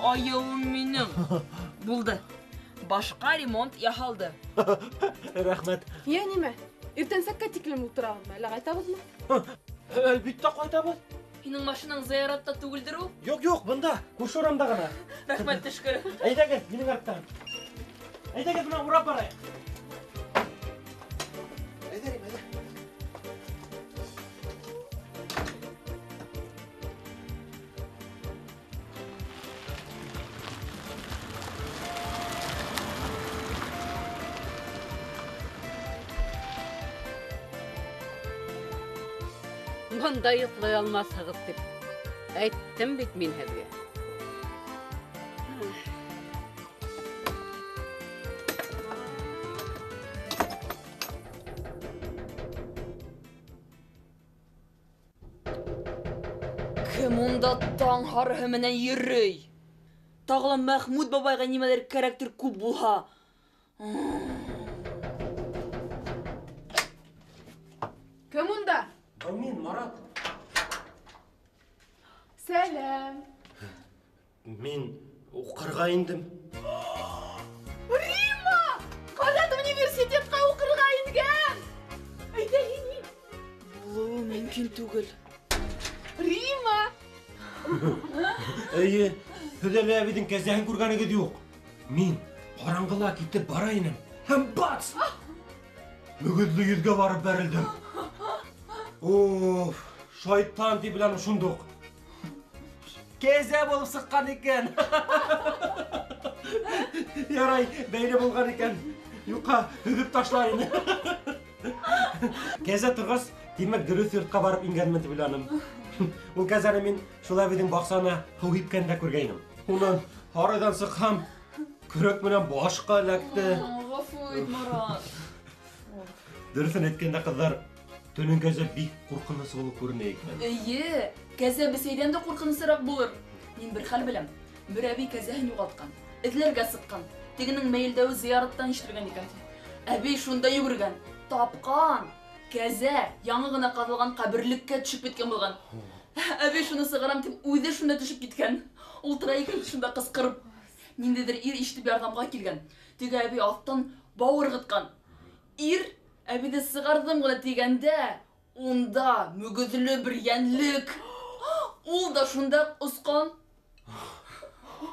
Айыуым минең. Булды. Башҡа ремонт яһалды. Рәхмәт. Йә, нимә? Иртәнсәккә тиклем ултырабыҙмы, әллә ҡайтабыҙмы? Әлбиттә ҡайтабыҙ. Һинең машинаң зыяратта түгелдер ул? Юҡ, юҡ, бында, күрше урамда ғына. Рәхмәт төшкөрө. Әйҙәгеҙ, минең арттан. Әйҙәгеҙ, бына урап барайыҡ. Әйҙә, Рима, әйҙә. Бында йоҡлай алмаҫһығыҙ тип әйттем бит мин һеҙгә. Кем унда таң һарыһы менән йөрөй? Тағы ла Мәхмүт бабайға нимәлер кәрәктер күп булһа. Кем унда? Был мин, Марат. Сәләм. Мин уҡырға индем. Рима! Ҡанат университетҡа уҡырға ингән! Әйҙә, ин, ин. Булыуы мөмкин түгел. Рима! Эйе, һеҙ әле әбейҙең кәзәһен күргәнегеҙ юҡ. Мин ҡараңғыла китеп бара инем. Һәм бац! Мөгөҙлө йөҙгә барып бәрелдем. Уф, шайтан тип уйланым шундуҡ. Кәзә булып сыҡҡан икән. Ярай, бәйле булған икән. Юҡҡа һөҙөп ташлар ине. Кәзә торғас, тимәк, дөрөҫ йортҡа барып ингәнмен тип уйланым. Ул кәзәне мин шул әбейҙең баҡсаһына һыу һипкәндә күргәйнем. Унан һарайҙан сыҡһам, көрәк менән башҡа эләкте. Ғәфү ит, Марат. Дөрөҫөн әйткәндә, ҡыҙҙар, төнөн кәзә бик ҡурҡыныс булып күренә икән. Эйе, кәзә бесәйҙән дә ҡурҡынысыраҡ булыр. Мин бер хәл беләм. Бер әбей кәзәһен юғалтҡан, эҙләргә сыҡҡан. Тегенең мәйелдәүе зыяраттан ишетелгән икән. Әбей шунда йүгергән, тапҡан. Кәзә яңы ғына ҡаҙылған ҡәберлеккә төшөп киткән булған. Әбей шуны сығарам тип үҙе шунда төшөп киткән. Ултыра икән шунда ҡысҡырып. Ниндәйҙер ир ишетеп ярҙамға килгән. Теге әбей аҫтан бау ырғытҡан. Ир әбейҙе сығарҙым ғына тигәндә, унда мөгөҙлө бер йәнлек. Ул да шунда осҡан.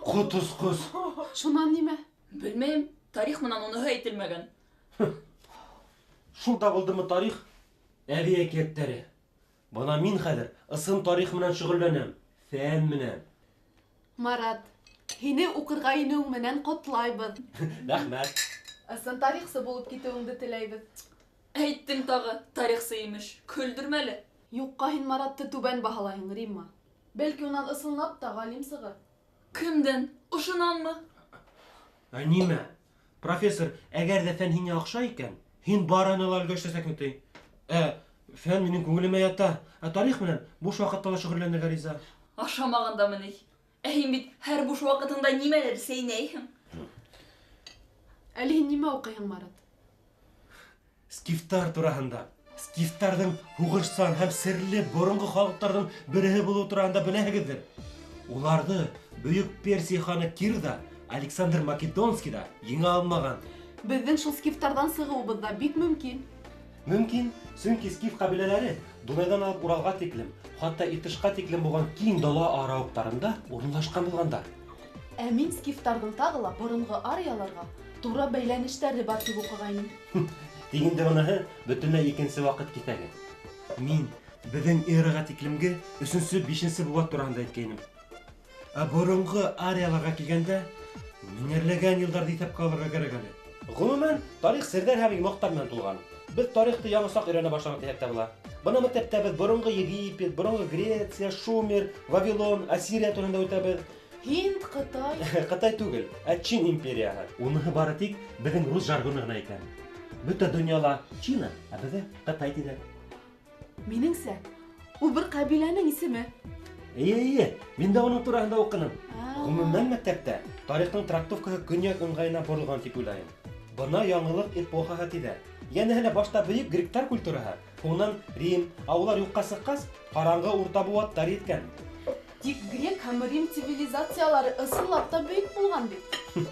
Ҡот осҡос. Шунан нимә? Белмәйем, тарих менән уныһы әйтелмәгән. Шул табылдымы тарих? Әбей әкиәттәре. Бына мин хәҙер ысын тарих менән шөғөлләнәм, фән менән. Марат, һине уҡырға инеүең менән ҡотлайбыҙ. Рәхмәт. Ысын тарихсы булып китеүеңде теләйбеҙ. Әйттең тағы, тарихсы имеш. Көлдөрмә әле. Юҡҡа һин Маратты түбән баһалайһың, Римма. Бәлки унан ысынлап та ғалим сығыр. Кемдән? Ошонанмы? Ә нимә? Профессор, әгәр ҙә фән һиңә оҡшай икән, һин барыһына ла өлгәшәсәкһең ти. Ә фән минең күңелемә ята. Ә тарих менән буш ваҡытта ла шөғөлләнергә риза. Ашамағандамы ни? Ә һин бит һәр буш ваҡытыңда нимәлер сәйнәйһең. Әле һин нимә уҡыйһың, Марат? Скифтар тураһында. Скифтарҙың һуғышсан һәм серле боронғо халыҡтарҙың береһе булыу тураһында беләһегеҙҙер. Уларҙы бөйөк Персия ханы Кир ҙа, Александр Македонский ҙа еңә алмаған. Беҙҙең шул скифтарҙан сығыуыбыҙ ҙа бик мөмкин. Мөмкин, сөнки скиф ҡәбиләләре Дунайҙан алып Уралға тиклем, хатта Иртышҡа тиклем булған киң дала арауыҡтарында урынлашҡан булғандар. Ә мин скифтарҙың тағы ла боронғо арияларға тура бәйләнештәре бар тип уҡығайным. Тик инде быныһы бөтөнләй икенсе ваҡыт киҫәге. Мин беҙҙең эраға тиклемге өсөнсө, бишенсе быуат тураһында әйткәйнем. Ә боронғо арияларға килгәндә меңәрләгән йылдарҙы иҫәпкә алырға кәрәк әле. Ғөмүмән, тарих серҙәр һәм йомаҡтар менән тулған. Беҙ тарихты яңы саҡ өйрәнә башлаған тиһәк тә була. Бына мәктәптә беҙ боронғо Египет, боронғо Греция, Шумер, Вавилон, Ассирия тураһында үтәбеҙ. Һинд, Ҡытай. Ҡытай түгел, ә Чин империяһы. Уныһы бары тик беҙҙең рус жаргоны ғына икән. Бөтә донъяла Чина, ә беҙҙә Ҡытай тиҙәр. Минеңсә, ул бер ҡәбиләнең исеме. Эйе, эйе, мин дә уның тураһында уҡыным. Ғөмүмән, мәктәптә тарихтың трактовкаһы көньяҡ ыңғайына боролған тип уйлайым. Бына яңылыҡ эпохаһы тиҙәр. Йәнәһе лә башта бөйөк гректар культураһы, һуңынан Рим, ә улар юҡҡа сыҡҡас, ҡараңғы урта быуаттар еткән. Тик грек һәм рим цивилизациялары ысынлап та бөйөк булған бит.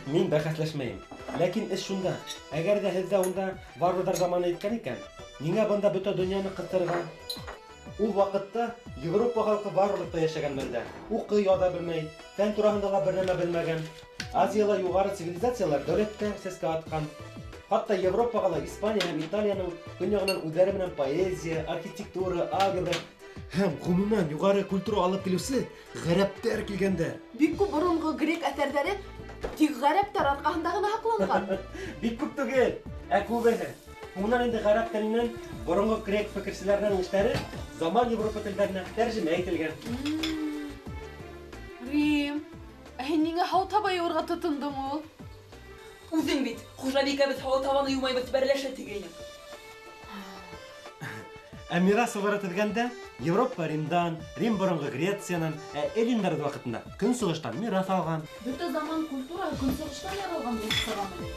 Мин бәхәсләшмәйем. Ләкин эш шунда. Әгәр ҙә һеҙҙә унда варварҙар заманы еткән икән, ниңә бында бөтә донъяны ҡыҫтырға? Ул ваҡытта Европа халҡы варварлыҡта йәшәгән мәлдә. Уҡый, яҙа белмәй, фән тураһында ла бер нәмә белмәгән. Азияла юғары цивилизациялар дәүләттә сәскә атҡан. Хатта Европаға ла Испания һәм Италияның көньяғынан үҙҙәре менән поэзия, архитектура, алгебра һәм ғөмүмән юғары культура алып килеүсе ғәрәптәр килгәндәр. Бик күп боронғо грек әҫәрҙәре тик ғәрәптәр арҡаһында ғына һаҡланған. Бик күп түгел, ә күбеһе. Һуңынан инде ғәрәп теленән боронғо грек фекерселәренең эштәре заман Европа телдәренә тәржемә ителгән. Рим, ә һин ниңә һауыт-һаба йыуырға тотондоң ул? Үҙең бит, хужабикәбеҙ һауыт-һабаны йыумайбыҙ тип әрләшә тигәйнең. Ә мирас сылбыры теҙгәндә Европа Римдан, Рим боронғо Грециянан, ә эллиндар ваҡытында Көнсығыштан мираҫ алған. Бөтә заман культураһы Көнсығыштан яралған булып сығамы ни?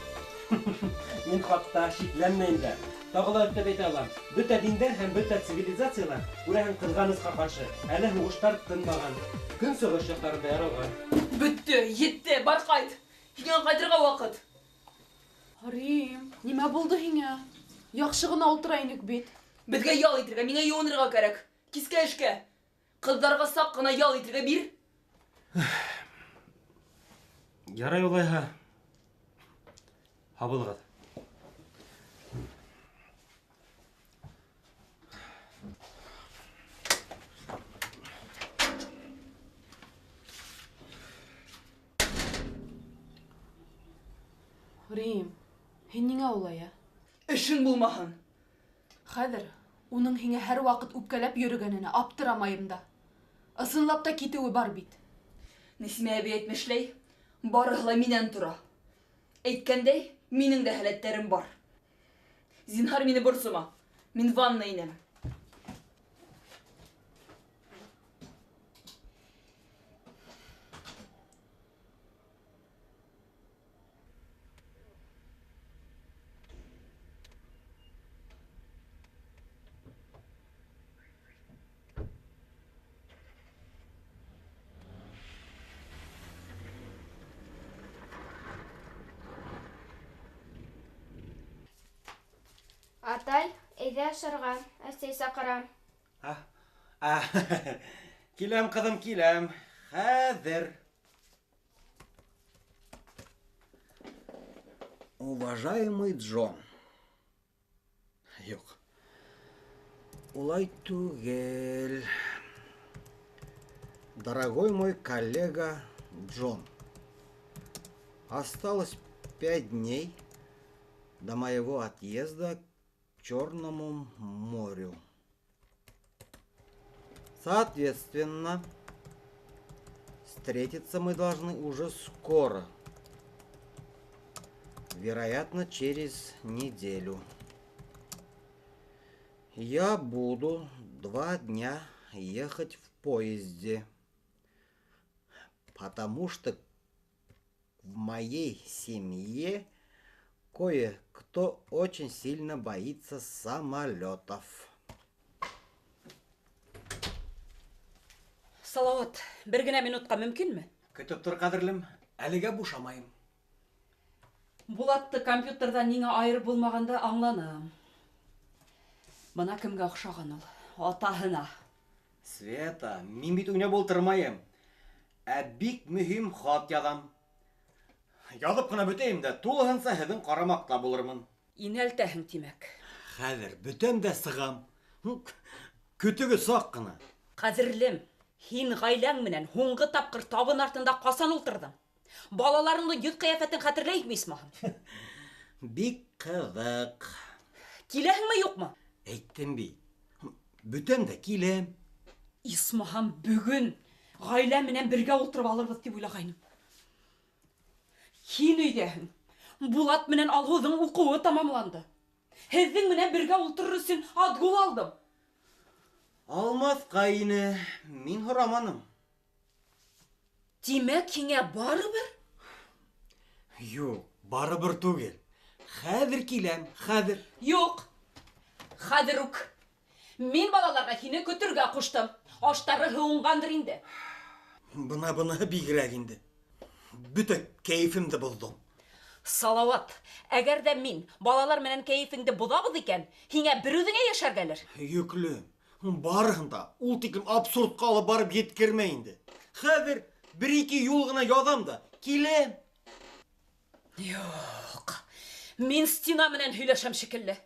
Мин хатта шикләнмәйем дә. Тағы ла өҫтәп әйтә алам. Бөтә диндәр һәм бөтә цивилизациялар күрәһең ҡыҙғанысҡа ҡаршы әле һуғыштар тынмаған. Көнсығыш яҡтарында яралған. Бөттө, етте, бар ҡайт. Һиңә ҡайтырға ваҡыт. Рим, нимә булды һиңә? Яҡшы ғына ултыра инек бит. Беҙгә ял итергә, миңә йыуынырға кәрәк. Кискә эшкә. Ҡыҙҙарға саҡ ҡына ял итергә бир. Ярай улайһа. Һау булығыҙ. Рим, һин ниңә улай, ә? Эшең булмаһын. Хәҙер уның һиңә һәр ваҡыт үпкәләп йөрөгәненә аптырамайым да. Ысынлап та китеүе бар бит. Нәсимә әбей әйтмешләй, барыһы ла минән тора. Әйткәндәй, минең дә һәләттәрем бар. Зинһар мине борсома. Мин ванна инәм. Атай, әйҙә ашарға, әсәй саҡыра. Киләм, ҡыҙым, киләм. Хәҙер. Уважаемый Джон. Юҡ. Улай түгел. Дорогой мой коллега Джон. Осталось 5 дней до моего отъезда к Черному морю. Соответственно, встретиться мы должны уже скоро. Вероятно, через неделю. Я буду 2 дня ехать в поезде, потому что в моей семье кое-кто очень сильно боится самолетов. Салават, бер генә минутҡа мөмкинме? Көтөп тор, ҡәҙерлем, әлегә бушамайым. Булатты компьютерҙан ниңә айырып булмағанды аңланым. Бына кемгә оҡшаған ул? Атаһына. Света, мин бит уйнап ултырмайым. Ә бик мөһим хат яҙам. Яҙып ҡына бөтәйем дә, тулыһынса һеҙҙең ҡарамаҡта булырмын. Инәлтәһең, тимәк. Хәҙер бөтәм дә сығам. Көтөгөҙ саҡ ҡына. Ҡәҙерлем, һин ғаиләң менән һуңғы тапҡыр табын артында ҡасан ултырҙың? Балаларыңдың йөҙ ҡиәфәтен хәтерләйһеңме, исмаһам? Бик ҡыҙыҡ. Киләһеңме, юҡмы? Әйттем бит. Бөтәм дә киләм. Исмаһам, бөгөн ғаилә менән бергә ултырып алырбыҙ тип уйлағайным. Һин өйҙәһең. Булат менән Алһыуҙың уҡыуы тамамланды. Һеҙҙең менән бергә ултырыр өсөн отгул алдым. Алмаҫҡа ине, мин һораманым. Тимәк, һиңә барыбер? Юҡ, барыбер түгел. Хәҙер киләм, хәҙер. Юҡ, хәҙер үк. Мин балаларға һине көтөргә ҡуштым. Аштары һыуынғандыр инде. Бына-быныһы бигерәк инде. Бөтә кәйефемде боҙҙоң. Салауат, әгәр ҙә мин балалар менән кәйефеңде боҙабыҙ икән, һиңә бер үҙеңә йәшәргәлер. Йөклөм, барыһын да ул тиклем абсурдҡа алып барып еткермә инде. Хәҙер бер-ике юл ғына яҙам да киләм. Юҡ, мин стена менән һөйләшәм шикелле.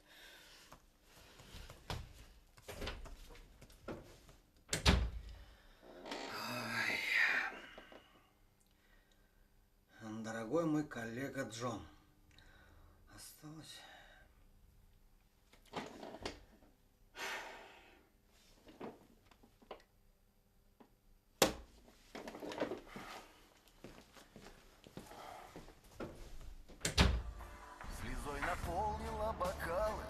Дорогой мой коллега Джон, осталось... Слезой наполнила бокалы,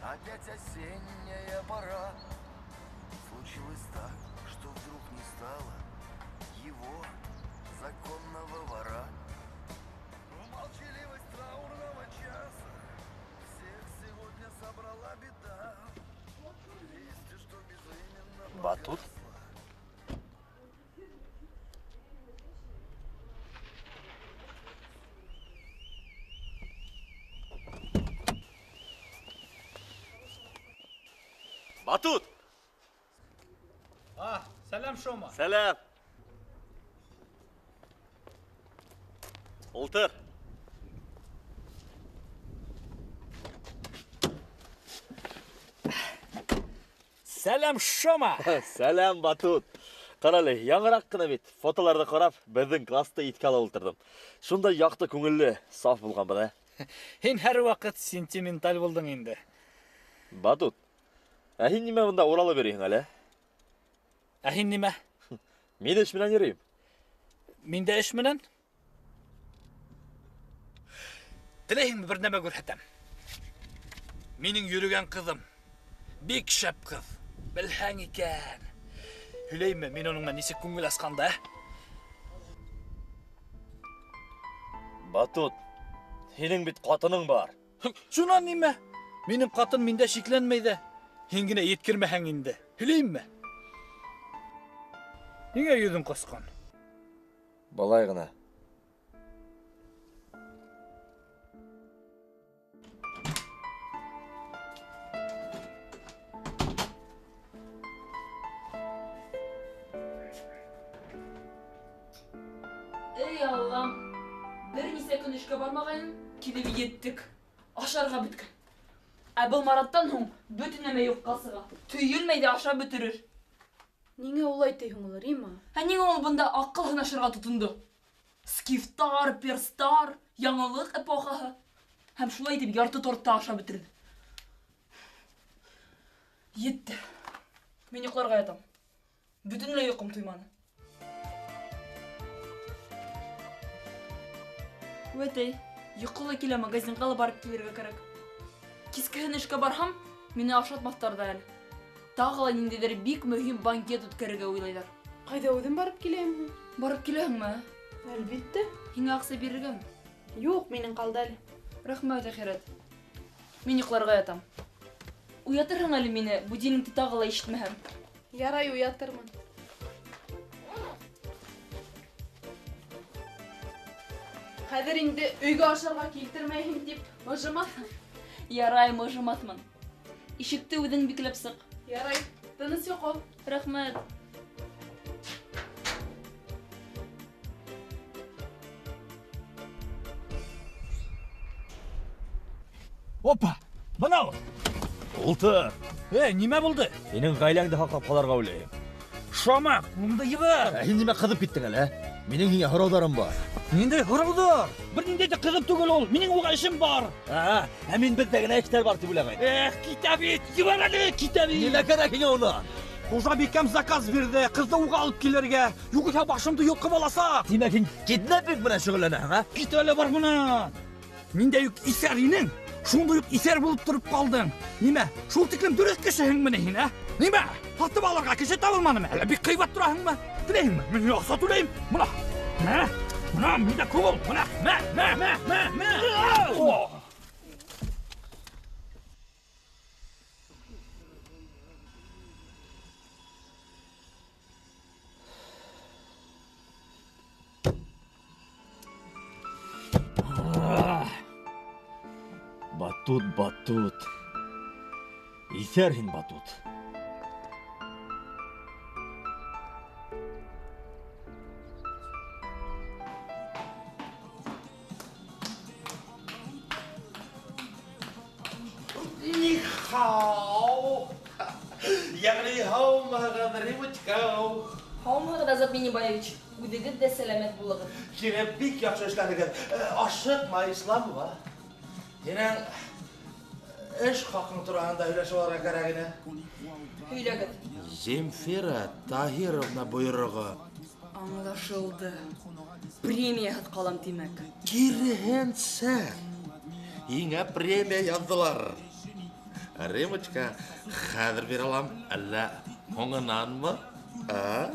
опять осенняя пора. Случилось так, что вдруг не стало его законного вора. В молчаливость траурного часа всех сегодня собрала беда. Вести, что безыменно Батут? Батут! А, сәләм, Шома. Сәләм. Ултыр. Сәләм, Шома. Сәләм, Батут. Ҡара әле, яңыраҡ ҡына бит фотоларҙы ҡарап, беҙҙең класты иҫкә ала ултырҙым. Шундай яҡты күңелле, саф булғанбыҙ, ә? Һин һәр ваҡыт сентименталь булдың инде. Батут, ә һин нимә бында уралып йөрөйһөң әле? Ә һин нимә? Мин эш менән йөрөйөм. Мин дә эш менән? Теләйһеңме бер нәмә күрһәтәм? Минең йөрөгән ҡыҙым. Бик шәп ҡыҙ. Белһәң икән. Һөйләйме, мин уның менән нисек күңел асҡанда, ә? Батут, һинең бит ҡатының бар. Шунан нимә? Минең ҡатын миндә шикләнмәй ҙә. Һин генә еткермәһәң инде. Һөйләйемме? Ниңә йөҙөң ҡасҡан? Былай ғына. Эй, Аллам, бер нисә көн эшкә бармағайным, килеп еттек. Ашарға бөткән. Ә был Мараттан һуң бөтөн нәмә юҡҡа сыға. Төйөлмәй ҙә ашап бөтөрөр. Ниңә улай тиһең ул, Рима? Ә ниңә ул бында аҡыл һынашырға тотондо? Скифтар, перстар, яңылыҡ эпохаһы. Һәм шулай итеп ярты тортта ашап бөтөрҙө. Етте. Мин йоҡларға ятам. Бөтөнләй йоҡом туйманы. Үәтәй, йоҡо ла килә, магазинға ла барып килергә кәрәк. Кискеһен эшкә барһам, мине ашатмаҫтар ҙа әле. Тағы ла ниндәйҙер бик мөһим банкет үткәрергә уйлайҙар. Ҡайҙа үҙем барып киләйемме? Барып киләһеңме? Әлбиттә. Һиңә аҡса бирергәме? Юҡ, минең ҡалды әле. Рәхмәт, әхирәт. Мин йоҡларға ятам. Уятырһың әле мине, будильникты тағы ла ишетмәһәм. Ярай, уятырмын. Хәҙер инде өйгә ашарға килтермәйһең тип мыжымаҫһың. Ярай, мыжымаҫмын. Ишекте үҙең бикләп сыҡ. Ярай, тыныс йоҡо. Рәхмәт. Опа, бына ул. Ултыр. Эй, нимә булды? Һинең ғаиләңде һаҡлап ҡалырға уйлайым. Шома, ҡулымды ебәр. Ә һин нимә ҡыҙып киттең әле, ә? Минең һиңә һорауҙарым бар. Ниндәй һорауҙар? Бер ниндәй ҙә ҡыҙып түгел ул. Минең уға эшем бар. Ә мин беҙҙә генә эштәр бар тип уйлағайным. Эх, китә бит, ебәр әле, китә бит. Нимә кәрәк һиңә унан? Хужабикәм заказ бирҙе, ҡыҙҙы уға алып килергә. Юғиһә башымды йолҡоп аласаҡ. Тимәк, һин киднаппинг менән шөғөлләнәһең, ә? Кит әле бар бынан. Ниндәй үк иҫәр инең, шундай уҡ иҫәр булып тороп ҡалдың. Нимә, шул тиклем дөрөҫ кешеһеңме ни һин, ә? Нимә, һатып алырға кеше табылманымы? Әллә бик ҡыйбат тораһыңмы? Теләйһеңме? Мин һиңә аҡса түләйем. Бына, мә, бына, миндә күп ул. Бына, мә, мә, мә, мә, мә. О! Батут, батут. Иҫәр һин, батут. Нихау! Ягъни һаумыһығыҙ, Римочка. Һаумыһығыҙ, Азат Минибаевич. Үҙегеҙ ҙә сәләмәт булығыҙ. Һине бик яҡшы эшләнегеҙ. Ашыҡма, Исламова. Һинең эш хаҡың тураһында һөйләшеп алырға кәрәк ине. Һөйләгеҙ. Земфира Таһировна бойороғо. Аңлашылды. Премияһыҙ ҡалам, тимәк. Киреһенсә. Һиңә премия яҙҙылар. Римочка, хәҙер бирә алам, әллә һуңынанмы? Ә?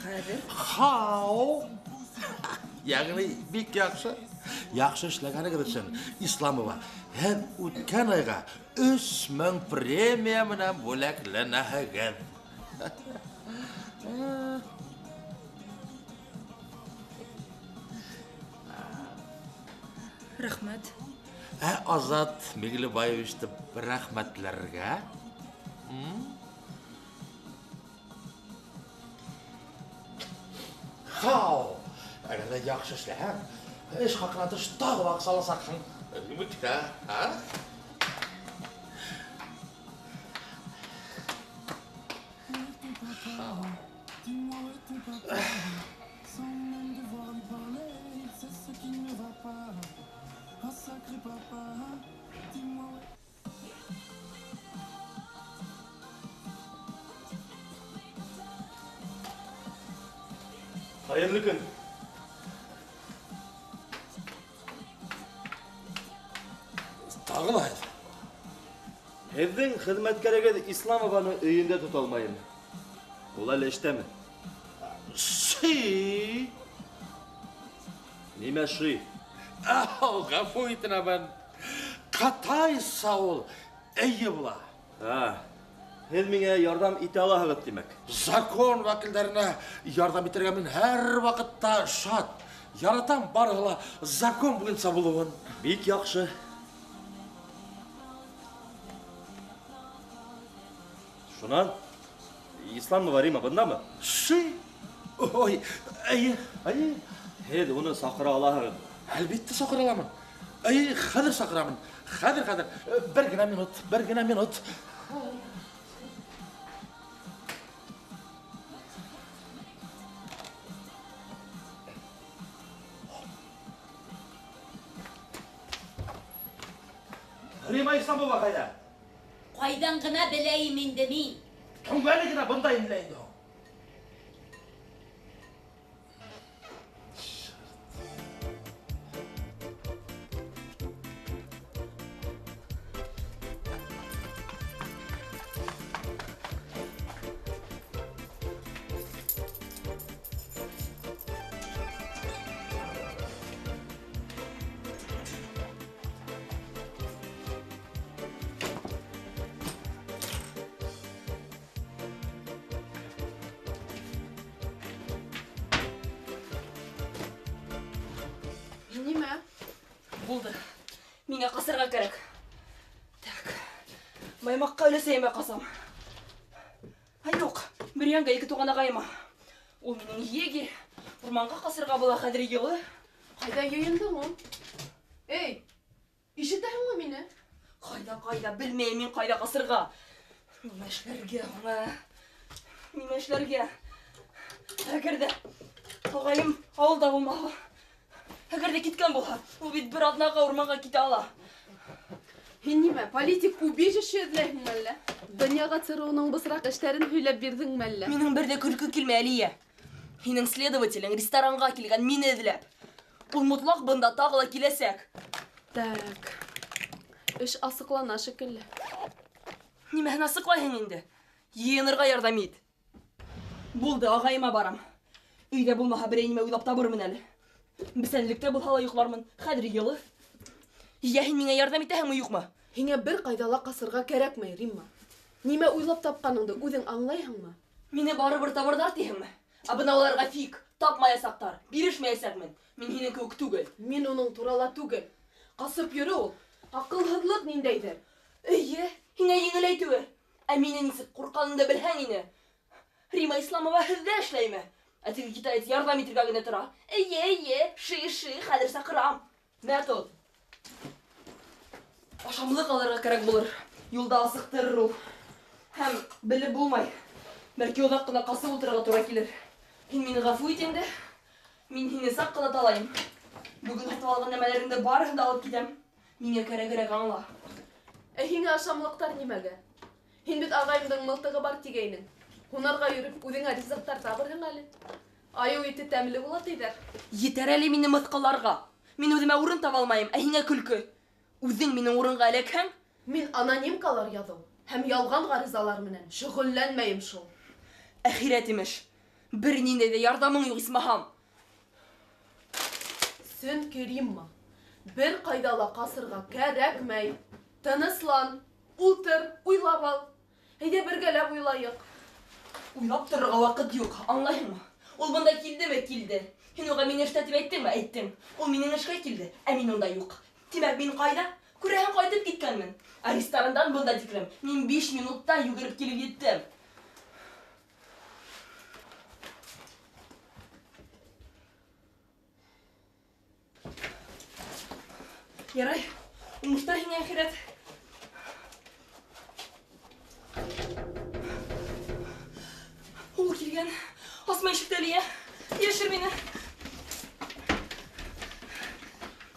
Хәҙер? Хау! Ягъни бик яҡшы. Яҡшы эшләгәнегеҙ өсөн, Исламова, һеҙ үткән айға 3000 премия менән бүләкләнәһегеҙ. Рәхмәт. Ә Азат Миңлебаевичты рәхмәтләргә? Хау! Әгәр ҙә яҡшы эшләһәң, эш хаҡына тыш тағы ла аҡса аласаҡһың. Римочка, а? Хәйерле көн. Тағы ла һеҙ. Һеҙҙең хеҙмәткәрегеҙ Исламованы өйөндә тота алмайым. Ул әле эштәме? Ши! Нимә ши? Ау, ғәфү итенәмен. Ҡатайса ул, эйе була. Һеҙ миңә ярҙам итә алаһығыҙ, тимәк. Закон вәкилдәренә ярҙам итергә мин һәр ваҡытта шат. Яратам барыһы ла закон буйынса булыуын. Бик яҡшы. Шунан Исламова Рима бындамы? Ши! Ой, эйе, эйе. Һеҙ уны саҡыра алаһығыҙ. Әлбиттә саҡыра аламын. Эйе, хәҙер саҡырамын. Хәҙер, хәҙер. Бер генә минут, бер генә минут. Рима Исламова ҡайҙа? Ҡайҙан ғына беләйем инде мин? Һуң әле генә бында ине инде. Нимә? Булды. Миңә ҡасырға кәрәк. Так. Маймаҡҡа өләсәйемә ҡасам. Ай, юҡ. Бөрйәнгә ике туған ағайыма. Ул минең еге. Урманға ҡасырға була, хәҙер йылы. Ҡайҙа йыйындың ул? Эй, ишетәһеңме мине? Ҡайҙа, ҡайҙа, белмәйем мин ҡайҙа ҡасырға. Нимә эшләргә һуң, ә? Нимә эшләргә? Әгәр ҙә ағайым ауылда булмаһа, әгәр ҙә киткән булһа, ул бит бер аҙнаға урманға китә ала. Һин нимә, политик убежище эҙләйһеңме әллә? Донъяға ЦРУ-ның бысраҡ эштәрен һөйләп бирҙеңме әллә? Минең бер ҙә көлкө килмәй, Әлиә. Һинең следователең ресторанға килгән мине эҙләп. Ул мотлаҡ бында тағы ла киләсәк. Так, эш асыҡлана шикелле. Нимәһен асыҡлайһың инде? Йыйынырға ярҙам ит. Булды, ағайыма барам. Өйҙә булмаһа берәй нимә уйлап табырмын әле. Бесәнлектә булһа ла йоҡлармын. Хәҙер йылы. Йә, һин миңә ярҙам итәһеңме, юҡмы? Һиңә бер ҡайҙа ла ҡасырға кәрәкмәй, Римма. Нимә уйлап тапҡаныңды үҙең аңлайһыңмы? Мине барыбер табырҙар тиһеңме? Ә бына уларға фиг, Тапмаясаҡтар, бирешмәйәсәкмен. Мин һинең кеүек түгел. Мин уның турала түгел. Ҡасып йөрөү ул. Аҡылһыҙлыҡ ниндәйҙер. Эйе, һиңә еңел әйтеүе. Ә мине нисек ҡурҡҡанымды белһәң ине. Рима Исламова һеҙҙә эшләйме? Ә теге китаец ярҙам итергә генә тора. Эйе, эйе, ши-ши, хәҙер саҡырам. Мә тот. Ашамлыҡ алырға кәрәк булыр. Юлда асыҡтырыр ул. Һәм белеп булмай. Бәлки оҙаҡ ҡына ҡасып ултырырға тура килер. Һин мине ғәфү ит инде. Мин һине саҡ ҡына талайым. Бөгөн һатып алған нәмәләреңде барыһын да алып китәм. Миңә кәрәгерәк аңла. Ә һиңә ашамлыҡтар нимәгә? Һин бит ағайымдың мылтығы бар тигәйнең. Һунарға йөрөп үҙеңә ризыҡтар табырһың әле. Айыу ите тәмле була тиҙәр. Етәр әле мине мыҫҡылларға. Мин үҙемә урын таба алмайым, ә һиңә көлкө. Үҙең минең урынға эләкһәң? Мин анонимкалар яҙыу һәм ялған ғаризалар менән шөғөлләнмәйем шул. Әхирәт имеш. Бер ниндәй ҙә ярҙамың юҡ, исмаһам. Сөнки Римма, бер ҡайҙа ла ҡасырға кәрәкмәй. Тыныслан, ултыр, уйлап ал. Әйҙә бергәләп уйлайыҡ. Уйлап торорға ваҡыт юҡ, аңлайһыңмы? Ул бында килдеме? Килде. Һин уға мине эштә тип әйттеңме? Әйттең. Ул минең эшкә килде, ә мин унда юҡ. Тимәк, мин ҡайҙа? Күрәһең, ҡайтып киткәнмен. Ә ресторандан бында тиклем мин 5 минутта йүгереп килеп еттем. Ярай, уңыштар һиңә, әхирәт. Ул килгән. Асма ишекте, Әлиә. Йәшер мине.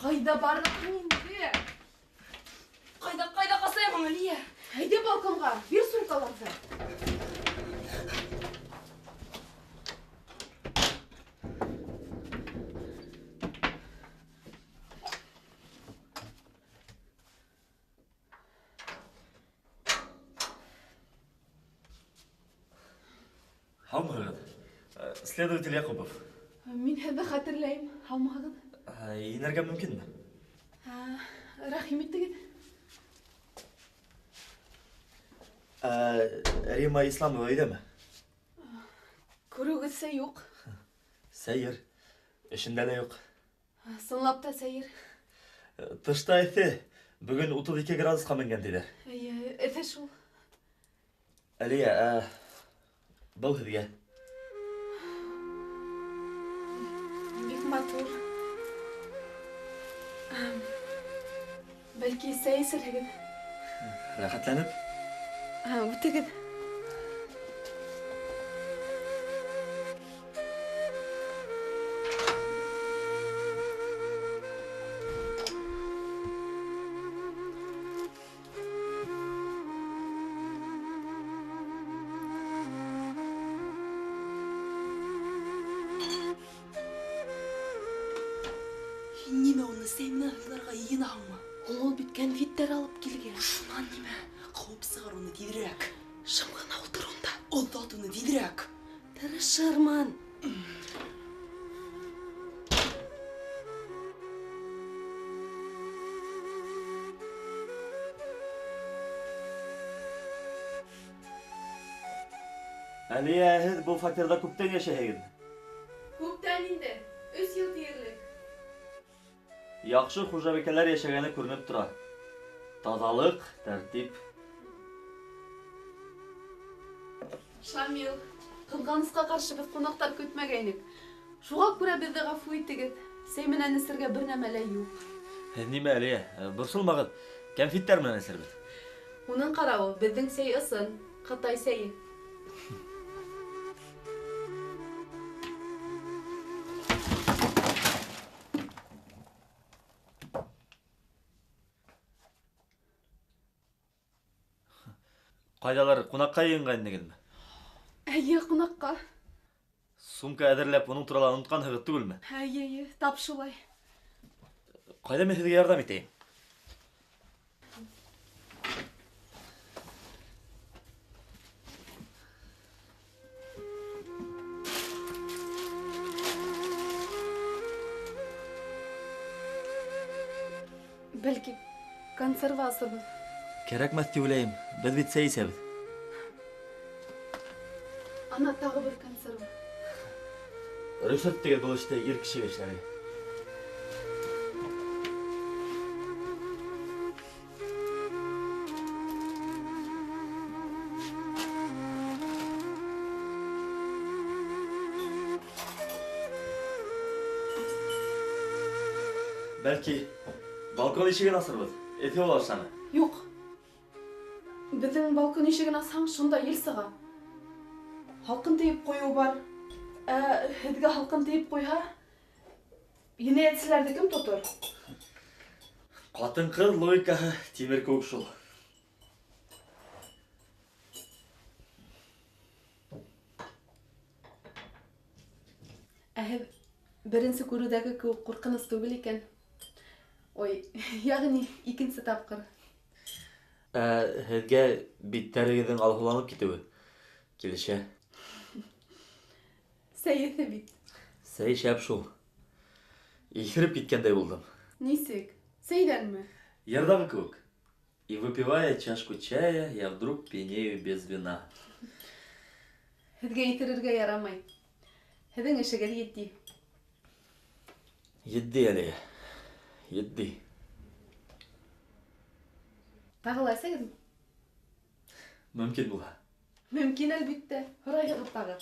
Ҡайҙа барҙың инде? Ҡайҙа, ҡайҙа ҡасайым, Әлиә? Әйҙә балконға, бир сумкаларҙы. Һаумыһығыҙ? Следователь Яҡупов. Мин һеҙҙе хәтерләйем. Һаумыһығыҙ? Инергә мөмкинме? Рәхим итегеҙ. Рима Исламова өйҙәме? Күреүегеҙсә юҡ. Сәйер. Эшендә лә юҡ. Ысынлап та сәйер. Тышта эҫе. Бөгөн 32 градусҡа менгән тиҙәр. Эйе, эҫе шул. Әлиә, был һеҙгә. Бик матур. Бәлки сәй эсерһегеҙ? Рәхәтләнеп. Үтегеҙ. Һин нимә уны сәй менән һыйларға йыйынаһыңмы? Ул бит кәнфиттәр алып килгән. Шунан нимә? Ҡыуып сығар уны тиҙерәк. Шым ғына ултыр унда. Оҙат уны тиҙерәк. Тырышырмын. Әлиә, һеҙ был фатирҙа күптән йәшәйһегеҙме? Күптән инде. 3 йыл тиерлек. Яҡшы хужабикәләр йәшәгәне күренеп тора. Таҙалыҡ, тәртип. Шамил, ҡыҙғанысҡа ҡаршы беҙ ҡунаҡтар көтмәгәйнек. Шуға күрә беҙҙе ғәфү итегеҙ. Сәй менән эсергә бер нәмә лә юҡ. Нимә, Әлиә, борсолмағыҙ, кәнфиттәр менән эсербеҙ. Уның ҡарауы, беҙҙең сәй ысын, ҡытай сәйе. Ҡайҙалыр ҡунаҡҡа йыйынған инегеҙме? Эйе, ҡунаҡҡа. Сумка әҙерләп, уның турала онотҡанһығыҙ түгелме? Эйе, эйе, тап шулай. Ҡайҙа мин һеҙгә ярҙам итәйем? Бәлки, консерва асырбыҙ. Кәрәкмәҫ тип уйлайым. Беҙ бит сәй эсәбеҙ. Ана тағы бер консерва. Рөхсәт итегеҙ был эште ир кешегә эшләргә. Бәлки балкон ишеген асырбыҙ. Эҫе була башланы. Юҡ. Беҙҙең балкон ишеген асһаң, шунда ел сыға. Һалҡын тейеп ҡуйыу бар. Ә һеҙгә һалҡын тейеп ҡуйһа, енәйәтселәрҙе кем тотор? Ҡатын-ҡыҙ логикаһы тимер кеүек шул. Ә һеҙ беренсе күреүҙәге кеүек ҡурҡыныс түгел икән. Ой, йәғни икенсе тапҡыр. Ә һеҙгә биттәрегеҙҙең алһыуланып китеүе килешә. Сәй эҫе бит. Сәй шәп шул. Иҫереп киткәндәй булдым. Нисек? Сәйҙәнме? Йырҙағы кеүек. И выпивая чашку чая, я вдруг пьянею без вина. Һеҙгә иҫерергә ярамай. Һеҙҙең эшегеҙ етди. Етди әле. Етди. Тағы ла эсәгеҙме? Мөмкин булһа. Мөмкин, әлбиттә. Һорайһығыҙ тағы.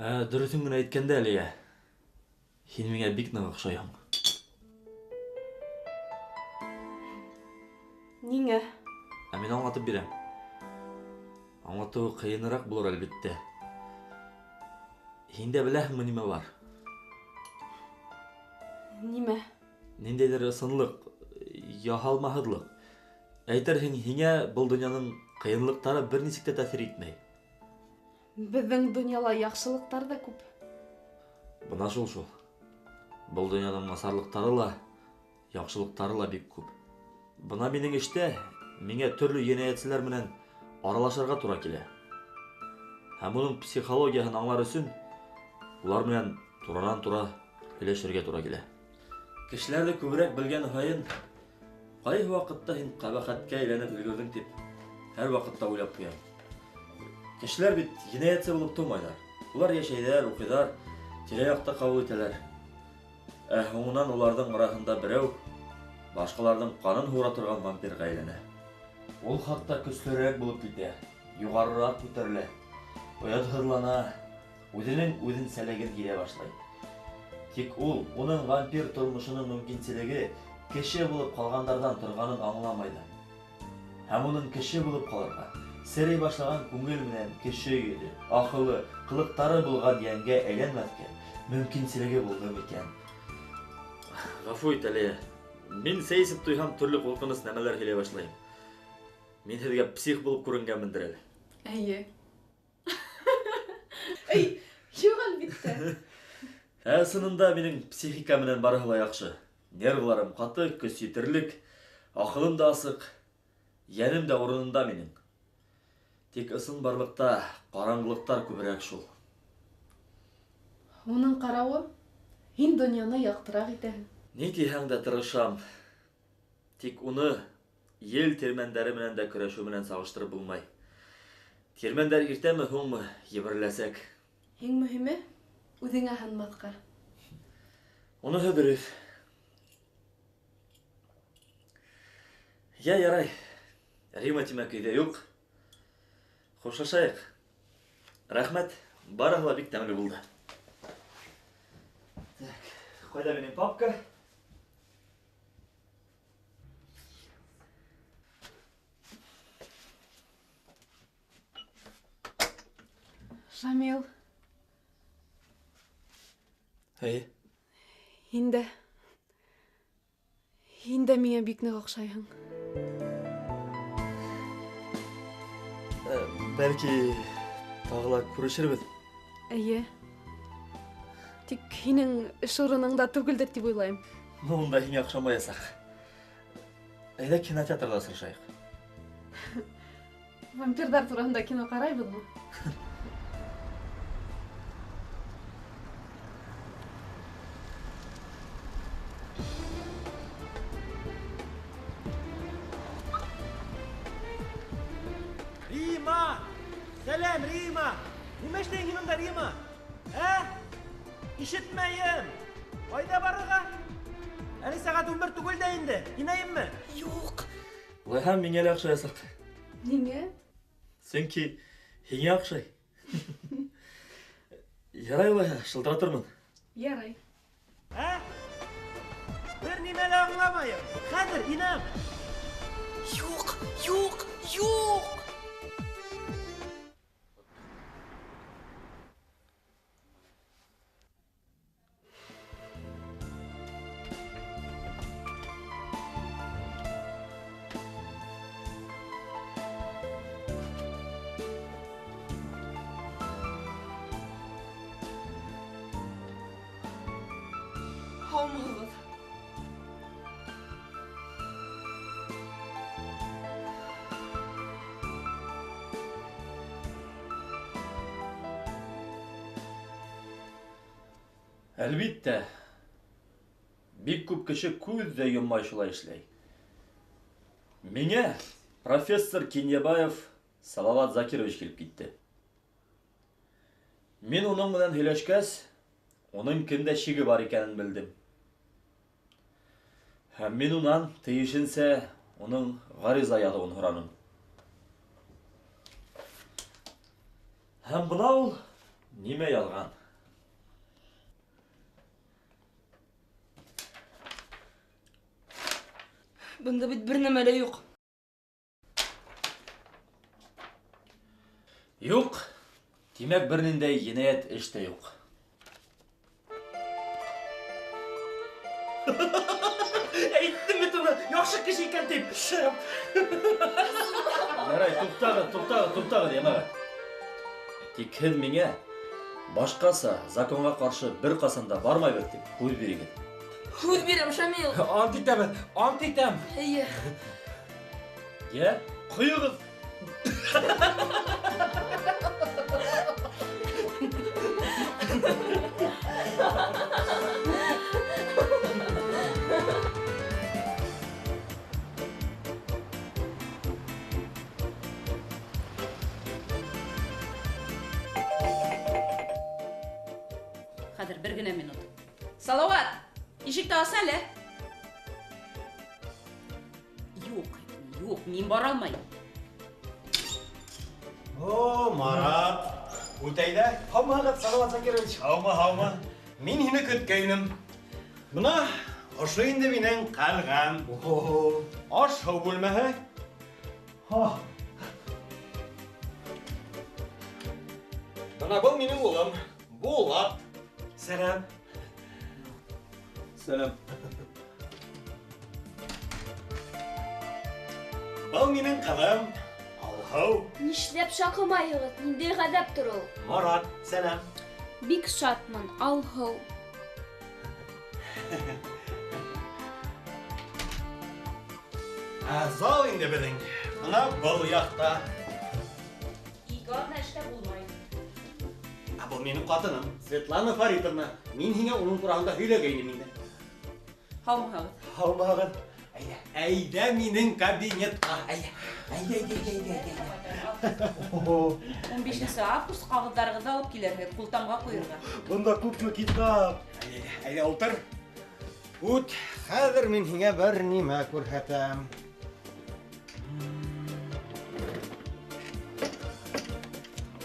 Дөрөҫөн генә әйткәндә, Әлиә, һин миңә бик ныҡ оҡшайһың. Ниңә? Ә мин аңлатып бирәм. Аңлатыуы ҡыйыныраҡ булыр, әлбиттә. Һин дә беләһеңме нимә бар? Нимә? Ниндәйҙер ысынлыҡ, яһалмаһыҙлыҡ. Әйтерһең, һиңә был донъяның ҡыйынлыҡтары бер нисек тә тәьҫир итмәй. Беҙҙең донъяла яҡшылыҡтар ҙа күп. Бына шул шул. Был донъяның насарлыҡтары ла, яҡшылыҡтары ла бик күп. Бына минең эштә миңә төрлө енәйәтселәр менән аралашырға тура килә. Һәм уның психологияһын аңлар өсөн улар менән туранан-тура һөйләшергә тура килә. Кешеләрҙе күберәк белгән һайын ҡайһы ваҡытта һин ҡәбәхәткә әйләнеп өлгөрҙөң тип һәр ваҡытта уйлап ҡуям. Кешеләр бит енәйәтсе булып тыумайҙар. Улар йәшәйҙәр, уҡыйҙар, тирә-яҡта ҡабул итәләр. Ә һуңынан уларҙың араһында берәү башҡаларҙың ҡанын һура торған вампирға әйләнә. Ул хатта көслөрәк булып китә, юғарыраҡ күтәрелә, оятһыҙлана, үҙенең үҙенсәлеген һиҙә башлай. Тик ул уның вампир тормошоноң мөмкинселеге кеше булып ҡалғандарҙан торғанын аңламай ҙа. Һәм уның кеше булып ҡалырға, серей башлаған күңел менән кеше йөҙө, аҡылы, ҡылыҡтары булған йәнгә әйләнмәҫкә мөмкинселеге булды микән? Ғәфү ит, Әлиә. Мин сәй эсеп туйһам төрлө ҡурҡыныс нәмәләр һөйләй башлайым. Мин һеҙгә псих булып күренгәнмендер әле. Эйе. Эй, юҡ, әлбиттә. Ә ысынында минең психика менән барыһы ла яҡшы. Нервларым ҡаты, көс етерлек, аҡылым да асыҡ, йәнем дә урынында минең. Тик ысынбарлыҡта ҡараңғылыҡтар күберәк шул. Уның ҡарауы, һин донъяны яҡтыраҡ итәһең. Ни тиһәң дә тырышам. Тик уны ел тирмәндәре менән дә көрәшеү менән сағыштырып булмай. Тирмәндәр иртәме һуңмы ебереләсәк. Иң мөһиме үҙеңә һынмаҫҡа. Уныһы дөрөҫ. Йә, ярай. Рима, тимәк, өйҙә юҡ. Хушлашайыҡ. Рәхмәт, барыһы ла бик тәмле булды. Так, ҡайҙа минең папка? Шамил. Әйе. Һин дә миңә бик ныҡ оҡшайһың. Бәлки тағы ла күрешербеҙ. Эйе. Тик һинең эш урыныңда түгелдер тип уйлайым. Ну, унда һиңә оҡшамаясаҡ. Әйҙә кинотеатрҙа осрашайыҡ. Вампирҙар тураһында кино ҡарайбыҙмы? Рима! Сәләм, Рима! Нимә эшләйһең һин унда, Рима? Ә? Ишетмәйем. Ҡайҙа барырға? Әле сәғәт 11 түгел дә инде. Инәйемме? Юҡ. Улайһа миңә лә оҡшаясаҡ. Ниңә? Сөнки һиңә оҡшай. Ярай улайһа, шылтыратырмын. Ярай. Ә? Бер нимә лә аңламайым. Хәҙер инәм. Юҡ, юҡ, юҡ. Һаумыһығыҙ. Әлбиттә, бик күп кеше күҙ ҙә йоммай шулай эшләй. Миңә профессор Кинйәбаев Салават Закирович килеп китте. Мин уның менән һөйләшкәс, уның кемдә шиге бар икәнен белдем. Һәм мин унан тейешенсә уның ғариза яҙыуын һораным. Һәм бына ул нимә яҙған. Бында бит бер нәмә лә юҡ. Юҡ. Тимәк, бер ниндәй енәйәт эш тә юҡ. Әйттем бит уны, яҡшы кеше икән тип. Шәп. Ярай, туҡтағыҙ, туҡтағыҙ, туҡтағыҙ, йәмәғәт. Тик һеҙ миңә башҡаса законға ҡаршы бер ҡасан да бармайбыҙ тип һүҙ бирегеҙ. Һүҙ бирәм, Шамил. Ант итәбеҙ, ант итәм. Эйе. Йә, ҡойоғоҙ. Хәҙер бер генә минут. Салават, ишекте ас әле. Юҡ, юҡ, мин бара алмайым. О, Марат, үтәйҙә. Һаумыһығыҙ, Салават Закирович. Һаумы, һаумы. Мин һине көткәйнем. Бына ошо инде минең ҡәлғәм. Аш-һыу бүлмәһе. Бына был минең улым, Булат. Сәләм. Сәләм. Был минең ҡыҙым, Алһыу. Нишләп шаҡымайһығыҙ? Ниндәй ғәҙәптер ул? Марат, сәләм. Бик шатмын, Алһыу. Ә зал инде беҙҙең. Бына был яҡта. Ике аҙна эштә булмай. Ә был минең ҡатыным, Светлана Фаритовна. Мин һиңә уның тураһында һөйләгәйнем инде. Һаумыһығыҙ. Һаумыһығыҙ. Әйҙә, әйҙә минең кабинетҡа. Әйҙә, әйҙә, әйҙә, әйҙә, әйҙә. 15 август ҡағыҙҙарығыҙҙы алып килерһегеҙ, ҡултамға ҡуйырға. Бында күпме китап. Әйҙә, әйҙә, ултыр. Үт, хәҙер мин һиңә бер нимә күрһәтәм.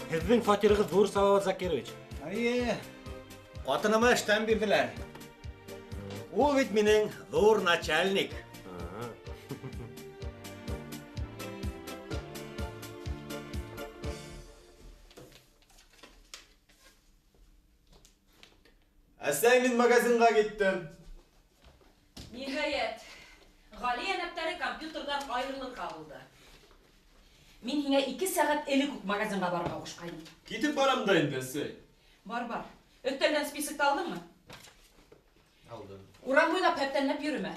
Һеҙҙең фатирығыҙ ҙур, Салават Закирович. Эйе, ҡатыныма эштән бирҙеләр. Ул бит минең ҙур начальник. Әсәй, мин магазинға киттем. Ниһайәт, Ғали йәнәптәре компьютерҙан айырылырға булды. Мин һиңә 2 сәғәт элек үк магазинға барырға ҡушҡайным. Китеп барам да инде, әсәй. Бар, бар. Өҫтәлдән списокты алдыңмы? Алдым. Урам буйлап һәптәнләп йөрөмә.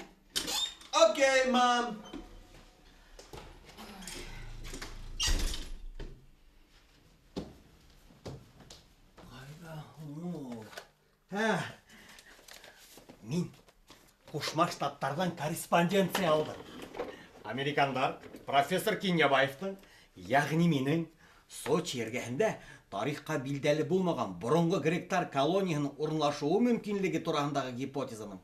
Окей, мам. Ҡайҙа ул? Һә. Мин Ҡушма Штаттарҙан корреспонденция алдым. Американдар профессор Кинйәбаевтың, йәғни минең Сочи эргәһендә Тарихҡа билдәле булмаған боронғо гректар колонияһының урынлашыуы мөмкинлеге тураһындағы гипотезаның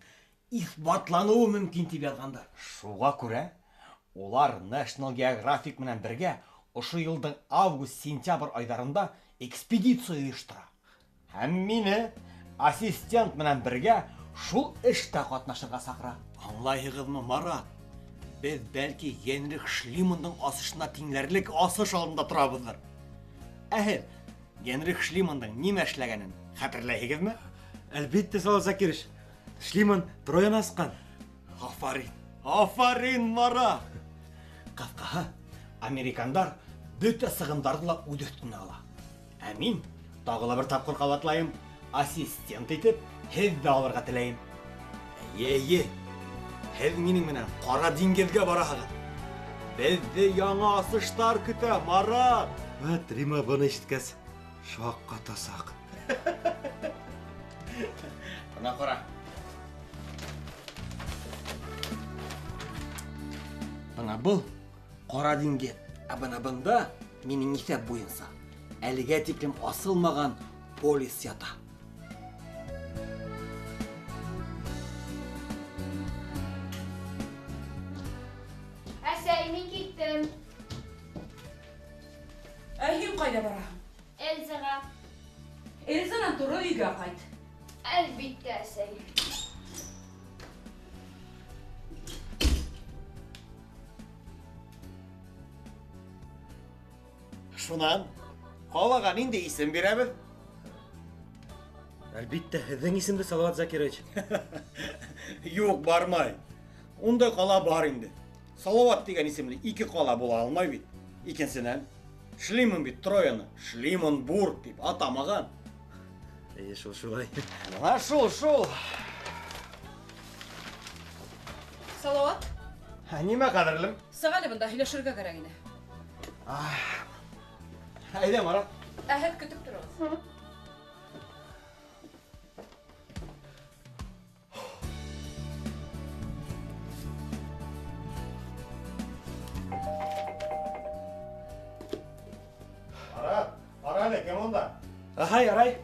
иҫбатланыуы мөмкин тип яҙғандар. Шуға күрә улар National Geographic менән бергә ошо йылдың август-сентябрь айҙарында экспедиция ойоштора. Һәм мине ассистент менән бергә шул эштә ҡатнашырға саҡыра. Аңлайһығыҙмы, Марат? Беҙ бәлки Генрих Шлимандың асышына тиңләрлек асыш алдында торабыҙҙыр. Ә һеҙ Генрих Шлимандың нимә эшләгәнен хәтерләйһегеҙме? Әлбиттә, Салават Закирович. Шлиман Трояны асҡан. Афарин, афарин, Марат! Ҡыҫҡаһы, американдар бөтә сығымдарҙы ла үҙ өҫтөнә ала. Ә мин, тағы ла бер тапҡыр ҡабатлайым, ассистент итеп һеҙҙе алырға теләйем. Эйе, эйе, һеҙ минең менән Ҡара диңгеҙгә бараһығыҙ. Беҙҙе яңы асыштар көтә, Марат! Вәт, Рима быны ишеткәс, шаҡ ҡатасаҡ. Бына ҡара. Бына был Ҡара диңгеҙ. Ә бына бында минең иҫәп буйынса әлегә тиклем асылмаған полис ята. Әсәй, мин киттем. Ә һин ҡайҙа бараһың? Эльзаға. Эльзанан тура өйгә ҡайт. Әлбиттә, әсәй. Шунан ҡалаға ниндәй исем бирәбеҙ? Әлбиттә, һеҙҙең исемде, Салават Закирович. Юҡ, бармай. Ундай ҡала бар инде. Салават тигән исемле ике ҡала була алмай бит. Икенсенән, Шлиман бит Трояны Шлиманбург тип атамаған. Эйе, шул шулай. Бына шул, шул. Салават? Нимә, ҡәҙерлем? Сыҡ әле бында, һөйләшергә кәрәк ине. Әйҙә, Марат. Ә һеҙ көтөп тороғоҙ. Марат, ҡара әле, кем унда? Аһай, ярай.